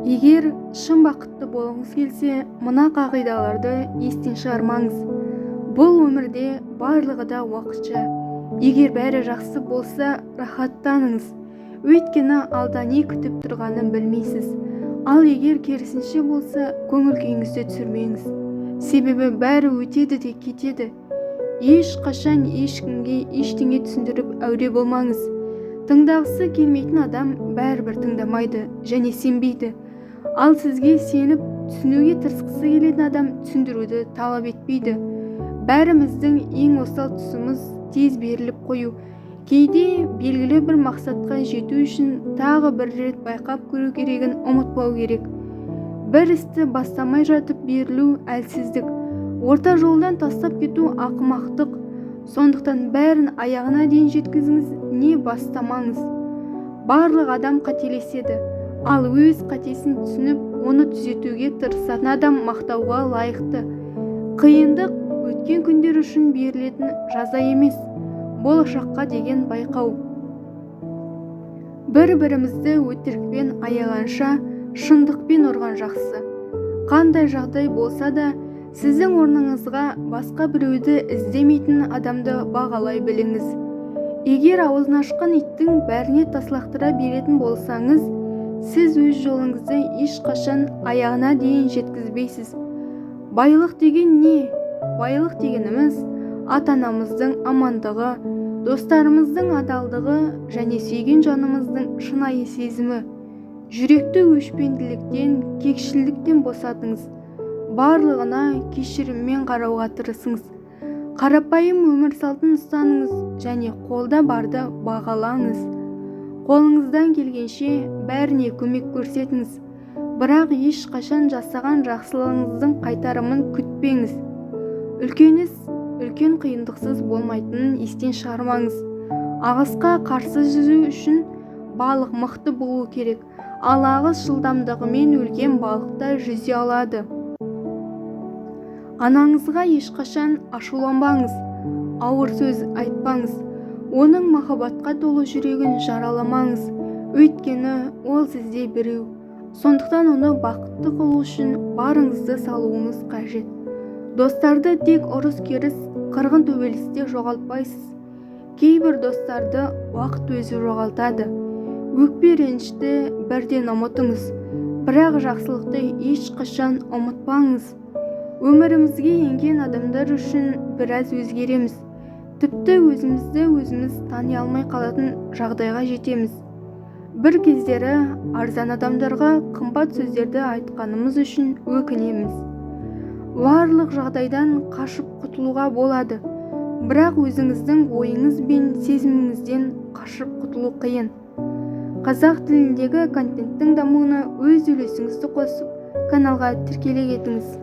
Егер шын бақытты болғыңыз келсе, мына қағидаларды естен шығармаңыз. Бұл өмірде барлығы да уақытша. Егер бәрі жақсы болса, рахаттаныңыз. Өйткені алда не күтіп тұрғанын білмейсіз. Ал егер керісінше болса, көңіл күйіңізді түсірмеңіз. Себебі бәрі өтеді де кетеді. Ешқашан ешкімге ештеңе түсіндіріп әуре болмаңыз. Тыңдағысы келмейтін адам бәрібір тыңдамайды және сенбейді. Ал сізге сеніп, түсінуге тырысқысы келетін адам түсіндіруді талап етпейді. Бәріміздің ең осал тұсымыз — тез беріліп қою. Кейде белгілі бір мақсатқа жету үшін тағы бір рет байқап көру керегін ұмытпау керек. Бір істі бастамай жатып берілу — әлсіздік. Орта жолдан тастап кету — ақымақтық. Сондықтан бәрін аяғына дейін жеткізіңіз, не бастамаңыз. Барлық адам қателеседі. Ал өз қатесін түсініп, оны түзетуге тырысатын адам мақтауға лайықты. Қиындық — өткен күндер үшін берілетін жаза емес, болашаққа деген байқау. Бір-бірімізді өтірікпен аяғанша, шындықпен ұрған жақсы. Қандай жағдай болса да, сіздің орныңызға басқа біреуді іздемейтін адамды бағалай біліңіз. Егер аузын ашқан иттің бәріне тас лақтыра беретін болсаңыз, сіз өз жолыңызды ешқашан аяғына дейін жеткізбейсіз. Байлық деген не? Байлық дегеніміз — ата-анамыздың амандығы, достарымыздың адалдығы және сүйген жанымыздың шынайы сезімі. Жүректі өшпенділіктен, кекшілдіктен босатыңыз. Барлығына кешіріммен қарауға тырысыңыз. Қарапайым өмір салтын ұстаныңыз және қолда барды бағалаңыз. Қолыңыздан келгенше бәріне көмек көрсетіңіз, бірақ ешқашан жасаған жақсылығыңыздың қайтарымын күтпеңіз. Үлкен іс үлкен қиындықсыз болмайтынын естен шығармаңыз. Ағысқа қарсы жүзу үшін балық мықты болу керек, ал ағыс жылдамдығымен өлген балық та жүзе алады. Анаңызға ешқашан ашуланбаңыз, ауыр сөз айтпаңыз. Оның махаббатқа толы жүрегін жараламаңыз, өйткені ол сізде біреу. Сондықтан оны бақытты қылу үшін барыңызды салуыңыз қажет. Достарды тек ұрыс-керіс, қырғын төбелесте жоғалтпайсыз. Кейбір достарды уақыт өзі жоғалтады. Өкпе ренішті бірден ұмытыңыз, бірақ жақсылықты ешқашан ұмытпаңыз. Өмірімізге енген адамдар үшін біраз өзгереміз. Тіпті өзімізді өзіміз тани алмай қалатын жағдайға жетеміз. Бір кездері арзан адамдарға қымбат сөздерді айтқанымыз үшін өкінеміз. Барлық жағдайдан қашып құтылуға болады, бірақ өзіңіздің ойыңыз бен сезіміңізден қашып құтылу қиын. Қазақ тіліндегі контенттің дамуына өз үлесіңізді қосып, каналға тіркеле кетіңіз.